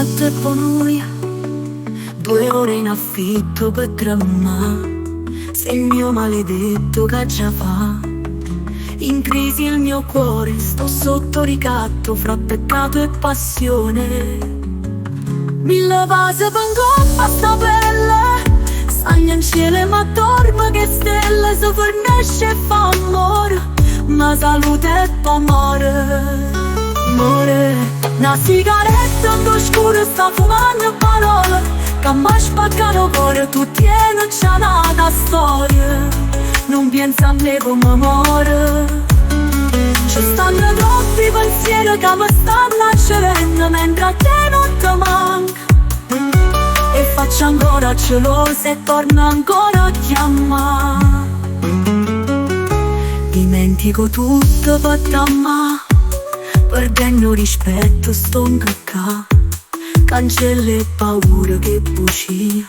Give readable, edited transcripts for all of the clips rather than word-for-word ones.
fatto e po' nuje. 2 ore in affitto pe' tremmà. Segno maledetto ch'aggia fa'. In crisi il mio cuore, sto sotto ricatto fra peccato e passione. Mille vase pe' 'ncopp' a 'sta pelle. Saglie 'ncielo e m'addormo ch' 'e stelle. Si fernesce 'e fa ammore, me saluta e po' more. More. Na sigaretta 'int' 'o scuro sta fumanno parole ca m'ha spaccato 'o core. Tu tiene già n'ata storia, nun piensa a me comme more. Ce stanno troppi pensieri ca me stanno accerenno mentre a te nun te manca. E faccio ancora gelosa e torno ancora a chiammà. Dimentico tutto pe' t'amà. Perdenno 'o rispetto stongo ccà. Cancella 'e paure ch' 'e bucie.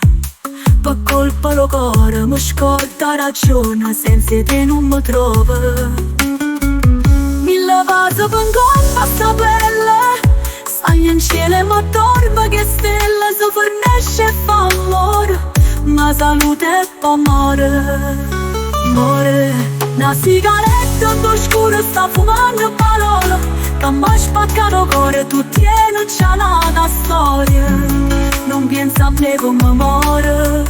Pe' colpa d' 'o core mi scordo 'a ragione. Senza 'e te nun me trovo. Mille vase pe' 'ncopp' a 'sta pelle. Saglie 'ncielo e m'addormo ch' 'e stelle. Si fernesce 'e fa ammore, me saluta e po' more. More. Na sigaretta 'int' 'o scuro sta fumanno parole ca m'ha spaccato 'o core. Tu tiene già n'ata storia, nun piensa a me comme more.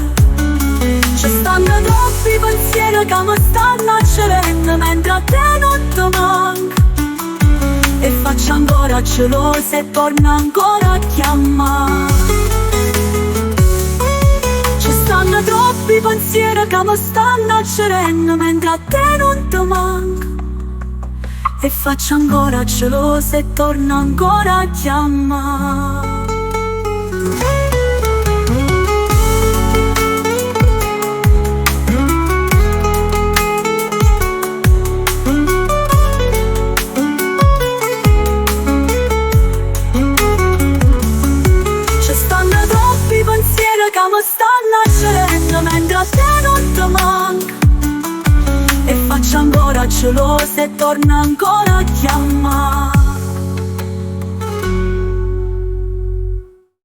Ce stanno troppi pensieri ca me stanno accerenno mentre a te nun te manca. E faccio ancora gelosa e torno ancora a chiammà. Ce stanno troppi pensieri ca me stanno accerenno mentre a te nun te manca. E faccio ancora gelosa e torno ancora a chiammà. Ce stanno troppi pensieri ca me stanno accerenno mentre a te nun te manca. E faccio ancora gelosa e torno ancora a chiammà.